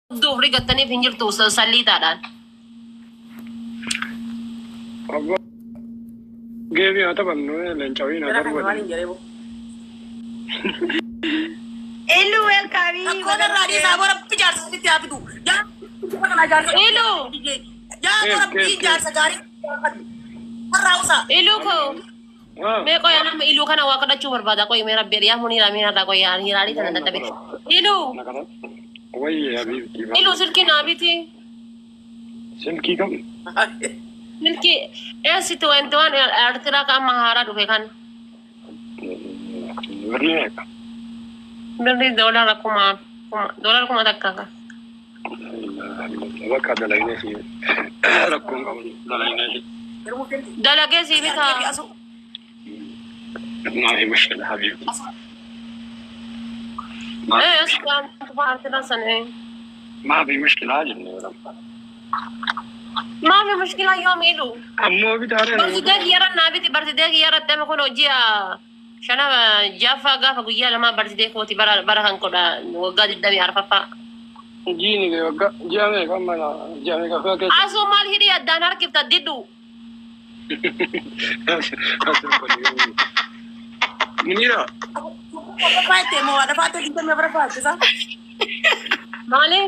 Duuf rigattaniif hin jirtu salliitaadhaan. Abbaa geemii haa taphannu, leencawiin haa Gara kan maal darbatan. hin jedhee. Illu, welcome. Rakkoon irraa dhiisaa, bora rabbi jaarsa sitti haa fidu. Yaa kana jaarsa. Ilu. Yaa Keef, rabbi keef, keef. jaarsa gaarii. Har'aa usaa. Iluu koo. Haa. Mee qoya, nama iluu kana waa kadhachuu barbaada. Qoy, mee rabbi yaa muniira miirarraa qoy, yaa hiiraalii tana dadhabe. Iluu. Na kadhadhu. Wayyee habiibtii. Iluu, silkii naa biti. Silkii kam? Silkii S21 Ultra ka amma haaraa dhufe kan. Birrii meeqa? Birrii $1,000 ka. Bakka dalagnee fi rakkoon qabu dalagnee fi. Dalagee sii bitaa. ما في مشكلة حبيبتي. Eh, S21 Ultra san eh. ما في مشكلة عاجبني. ما في مشكلة yoom iluu? Ammoo bitaaree. Birthday kiyyarra naa biti. Birthday kiyyarratti amma kun hojii shana jaaffaa gaafa guyyaa lamaa birthday kooti, bara bara kan kodha waggaa 24ffaa. Jiini waggaa ji'a meeqa amma, ji'a meeqa fa'aa keessa? Asuu maal hidhii addaan harkifta diddu? Munira. Faayite moo dafaatee 24ffaa jechuudha. Maali?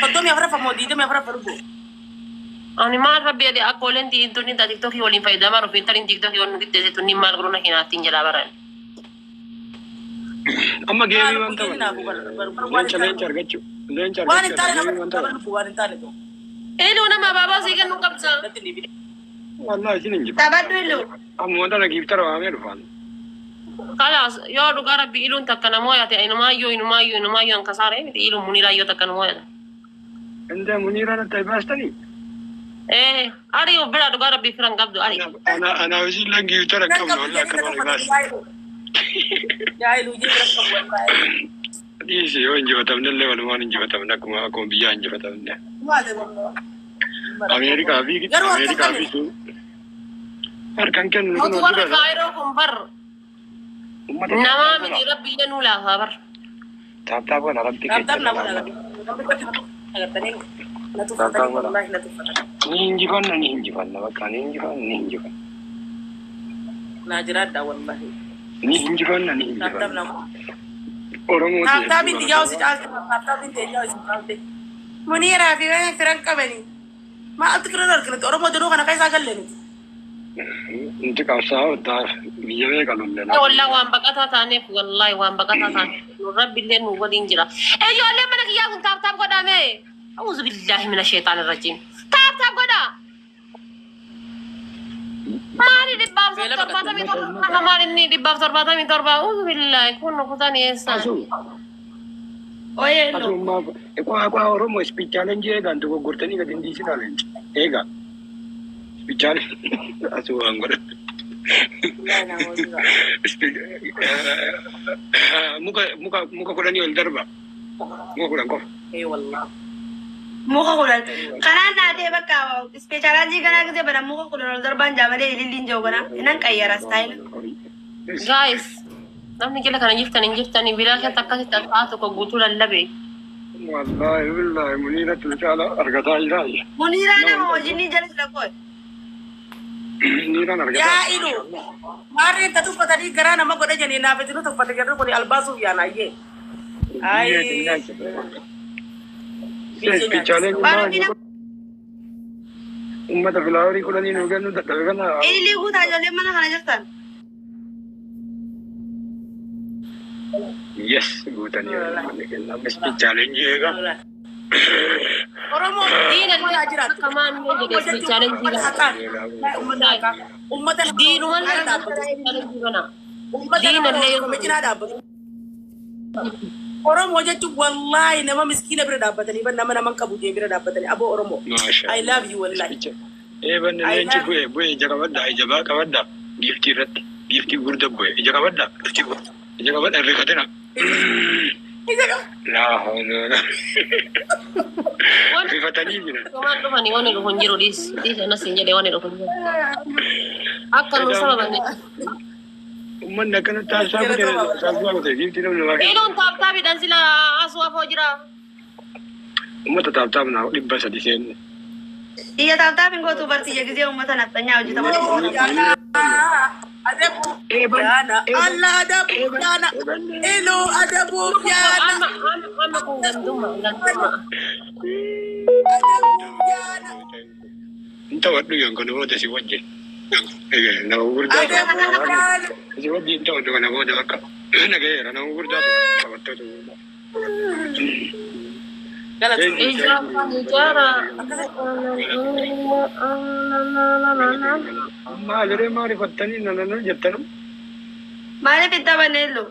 34ffaa moo 24ffaa dhugu? Ani maal rabbi jedhe, akka oleen tunni TikTokii waliin fayyadamaa dhufe, intalin TikTokii waliin qixxeesse tunni maal godhuna hinaattiin jedhaa baran. Amma geemii waan taphan. Leenca, leenca argachuu. Leenca Waan hin taane argachuu nama geemii waan taphan. lubbuu waan hin taane ta'u. Iluu, nama abaabaa sii kennuu qabsa. Natti ni bide. Wallahi isin hin jiru. Taphadhu, Illu. Amma wanta na giiftara waamee dhufaan. Kalaas, yoo dhugaa rabbi iluun takka namoo yaate, inumaayyuu inumaayyuu inumaayyuu an kasaaree miti, iluun muniraa yoo takka namoo yaate. Intee Muniraa natti baastanii? Eh, ari of bira dhugaa rabbi firan qabdu ari. Ana ana isin lan giiftara Nan qabnu qabdu wallahi jedhee akka na malee tuffatan. baas. Yaa iluu jee bira qabu wallaahi. Dhiisi, yoo injifatamne illee walumaan injifatamne, akkuma biyyaa injifatamne. Maali wallaahi. Ameerikaa fi Garuu harka Ameerikaa fi kennu. sun harkan kennu kun Nuti warri dura Kaayiroo kun bar uummata namaa miti, rabbi illee nuu laafaa bar. Tap tap godha rabbi Tap tap na keessa. godha. Agartanii na tuffatanii, wallaahi na tuffatan. Ni injifanna, ni injifanna, bakka ni injifanna, ni injifanna. Naa jiraadha wallaahi. Ni injifanna, ni Tap tap injifanna. na godha. Oromoo Tap tapiin xiyyaa si caalte. Tap tapiin xiyyaa si caalte. Muniiraa fi firan qabanii. Maaltu kiran arginati Oromoo jedhuu kana keessaa galle nuti. Nuti qabsaa'aa biyya meeqa lolle. Wallaahi waan baqataa taaneef, wallaahi waan baqataa taaneef rabbi illee nu waliin jira. Ijoolleen mana kiyyaa kun tap tap godhame. أعوذ بالله من الشيطان الرجيم. Tap tap godha. Maali 177? Maali inni 177? أعوذ بالله kun kutaan eessaa? Asuu Oye, Illu. asuu maaf qaa qaa Oromoo speed challenge eegaan dogoggortanii gadi hin dhiisinaa leenca. Eegaa. Speed challenge asuu waan godhan. Speed muka 10 ol darba. Muka 10 qofa. Ee wallaahi. Muka 10. Kanaan naatee bakka speed challenge kanaa gisee bana muka 10 ol darbaan jaamalee ililliin jiru kana inan qayyara style. Guys, namni jala kana jirtan hin jirtanii bilaa keessatti akkasitti sa'a tokko guutuu lallabe. Wallaahi billaahi Muniiratu caala argataa jira. Muniiraa nama wajjin jala jira koo. Muniiraan argataa. Yaa ilu. Maarreen ta tuffatanii garaa nama godha jedhanii naaf isin tuffate jedhu kun albaasuuf yaanaayyee. Ayi. Speed challenge Waan uummata flowerii 10 nuu kennu dadhabe kana. Ilillii guutaa, ijoolleen mana kana jirtan. Yes, guutanii manni kenna. Speed challenge eega. Oromoo Diina Oromoo jiraattu. akka maamee jedhe speed challenge kana. Uummata haqaa. Uummata Diinumallee dhaabbatu. challenge kana. Uummata Diinallee nama cinaa dhaabbatu. Oromoo jechuun wallaahi nama miskiina bira dhaabbatanii bar nama naman qabu jee bira dhaabbatanii aboo Oromoo. Maasha. I love you wallaahi. Eebanni leenci bu'e bu'e, ija qabadda, ija baa qabadda giiftii irratti giiftii gurda bu'e, ija qabadda, giiftii gurda ija qabadda, hirrifatina. Laa hawla. Rifatanii jiran. Waan dhufanii waan dhufu hin jiru, dhiis dhiis, anas hin jedhe, waan dhufu hin jiru. Akka nu sababanne. Uummanni akkanatti taasisaa kute, taasisaa kute, giiftii namni namaa kenna. Iluun tap tapiidhaan sila asuu afoo jira. Uummata tap tap naa 300 seenne. Iyya tap tap hin gootu bartiyya gisee uummata nafxanyaa hojii tapha. Adabu yaana. Allah adabu yaana. Elo adabu yaana. Amma amma amma kun ganduma ganduma. Adabu yaana. Hin taphadhu yoon kana booda si wajjin. Nama gurguddaa Adabu yaana. si wajjin hin taphadhu kana booda bakka nagayeera nama gurguddaa taphattoota gurguddaa. Ijaara ijaara. Maaliree maarifattanii nanana jettanu Maaliif hin taphanne illu?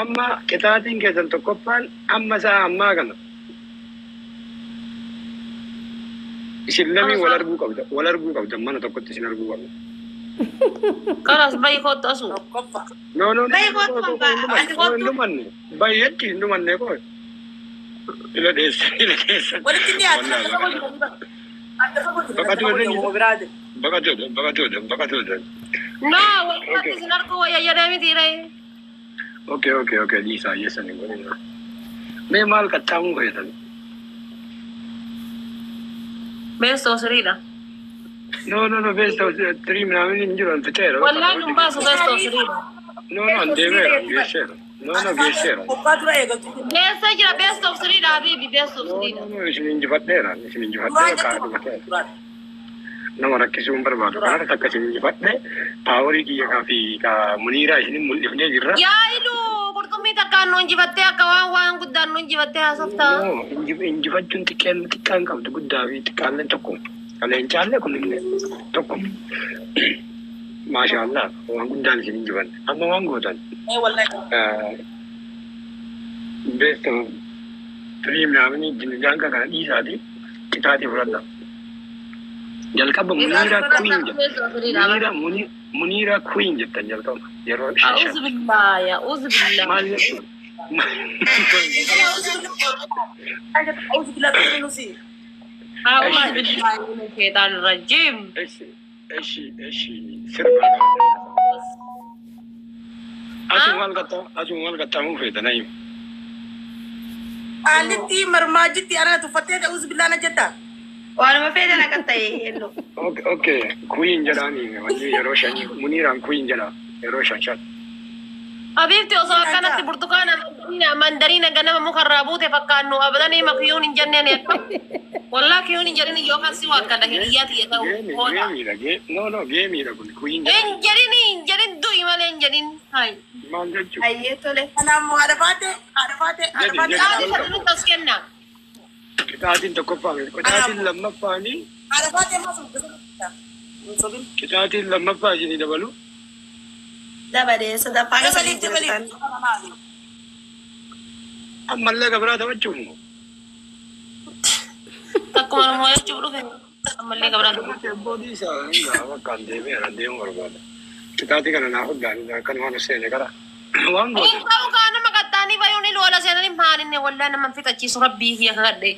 amma qixaatiin keessan tokkoffaan amma sa'a ammaa kana. Isin lamii wal arguu qabda wal arguu qabda mana tokkotti isin arguu qabda. Karas bayi kottu asu. Tokkoffaa. No no no. Bayi kottu abbaa, ati kottu. Hin dhumanne bayyetti hin dhumanne koo. Ila dheessan ila dheessan. Walitti dhiyaatu. Baqatoo baqatoo baqatoo baqatoo. No, walirratti isin arguu wayya jedhee miti ree. Okay okay okay dhiisaa yeessan hin godhin. Mee maal qaxxaamuu fayyadame? Best of threedha. No no no best of three ምናምን hin jiru an fixeera. Wallahi nun baasu best of threedha. No no an deemeera geesseera. No no geesseera. Qophaa dura eegaltu. Geessa jira best of threedha habibi best of No threedha. no no isin injifadheera isin Duraan injifadheera jettu kaadhuma duraan. nama rakkisuu hin barbaadu. Kanaaf takka isin injifadhe paaworii kiyya kaa fi kaa muniiraa isin mul'ifnee jirra. Yaa ilu qurxummii takkaan nu injifattee akka waan waan guddaan nu injifattee haasoftaa. No injifachuun xiqqeen xiqqaan qabdu guddaa fi xiqqaalleen tokko. Leencaallee kunillee tokko. Maashaallah waan guddaan isin injifanne. Amma waan gootan. Ee wallahi. Best of three ምናምን daangaa kana dhiisaati qixaatii fudhadha. Jalqaba Muniira Queen Best of threedha. Muniira Muniira Queen jettan jalqaba yeroo shan. A'uuzu billaahi a'uuzu billaahi. Maal jechuun? Auzu billahi nusi. A'uuzu billaahi mina shaytaani rajiim. እሺ እሺ እሺ sirba asuma maal qaxxaamuu feeta nayyuu. Qaalitti marmaajitti ana tuffattee auzu billahi na jetta. Waanuma feetan akka ta'e illu. Okay okay Queen jedhaanii wanni yeroo shanii Muniiraan Queen jedha yeroo shan shan. Habiibti osoo akkanatti burtukaana mandariina ganama mukarraa buute fakkaannu abadanii makiyuun hin jenneen akka. Wallaa kiyuun hin jedhin yookaan si waakkadha hiriyyaa tiyya ta'u Geemii hoodha. geemiidha no no geemiidha kun Queen jedha. Hin jedhin hin jedhin du'i malee hin jedhin. Hai. Maal jechuun? Ayyee tole. Kanaafuu haadha baate haadha baate haadha baate. Qaama sadii as kenna. Qixaatiin tokkoffaan qixaatiin lammaffaanii Haadha baate ammas hin sobin. qixaatiin lammaffaa isinii dabalu. Dabalee sadaffaa keessa Dabaliif dabaliif. jirtan. Ammallee gabiraa taphachuuf moo? Takkuma nama jechuuf dhufe. Ammallee gabraan. Boodii isaa hanga bakka an deemeera deemuu barbaada. Qixaatii kana naa hodhaan akkanumaan seene gara. Waan goote. Hin ta'u kaa nama qaxxaanii bayuun ilu wala seenanii maalinne wallaa nama fixachiisu rabbii kiyya kakadhe.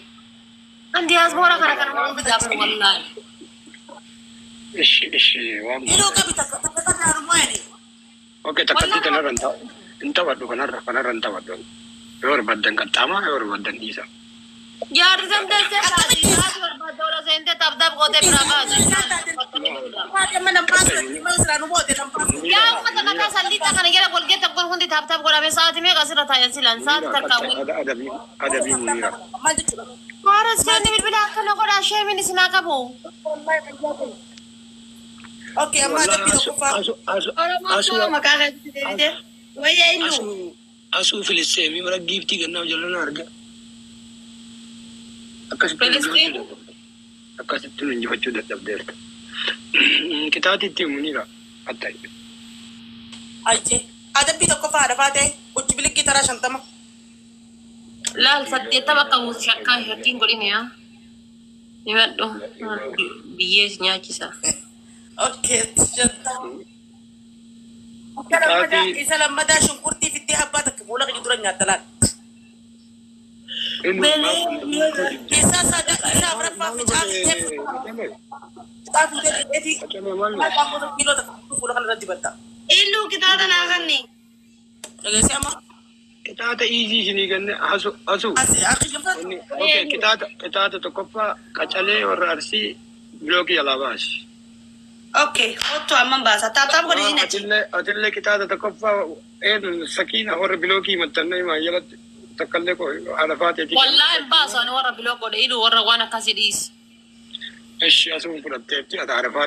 An diyaaspoora kana kana nama fixaafu wallaahi. Ishi ishi waan Iluu goote. qabi takka takka takka haadhumaa jedhe. Okay takkatti kanarra hin taphadhu kanarra kanarra hin taphadhu. Yoo barbaaddan qaxxaamaa yoo barbaaddan dhiisa. Jaarri san teessee taate jaarri barbaadde wala seentee taaf taaf gootee biraa baate. Baate amma lammaas silaa nu moote lammaas. Yaa uummata mataa salliixa kana jala golgee tokkoon hundi taaf taaf godhame sa'aatii meeqa asirra taayan silaan sa'aatii takkaawwan. Adabii adabii Muniira. Maal jechuudha? Maaras seenni bilbila akkana godhaa sheemin isinaa qabu. Okay amma adabbii tokkoffaa. Asu asu Oromoon asu koo maqaa keessatti deebite. Wayya illu. asu asuu Filisxeemii mara giiftii kennaaf jalana arga. Akkasitti nu Filisxeem? injifachuu dadhabde. Akkasitti nu injifachuu dadhabdeerta. Qixaatii itti Muniira. Atta'i. Ajje adabbii tokkoffaa haadha baate uchi bilikkii taraa 50. Laal 80 akka buusu shakkaa shakkiin godhini yaa. Himadhu biyyee si nyaachisa. Okay 50. Isa lammadaa shunkurtii fiddee abbaa takka fuula kiyya dura nyaatta laal. Isa sada isa afuraffaa ficaa fiddee ficaa fiddee fiddeeti maal qaamota kiiloo takka fuula kana irra dibatta. Illu kitaaba naa kanni. Dhageessee amma. Qixaaxa iizii isinii kenne asu asu. Akiyyaffatu. Okay, qixaaxa tokkoffaa qacalee warra Arsii bilookii jalaa baasi. Okay, kottu amman baasa. Tap tap godhi isin achi. Atillee qixaaxa tokkoffaa eenyu sakiina warra bilookii maxxannee himaa jalatti takkallee alafaa teetii. Wallaahi hin baasu ani warra block godhe ilu warra waan akkasii dhiisi. Ishi asuun fudhatteetti ati arafaa.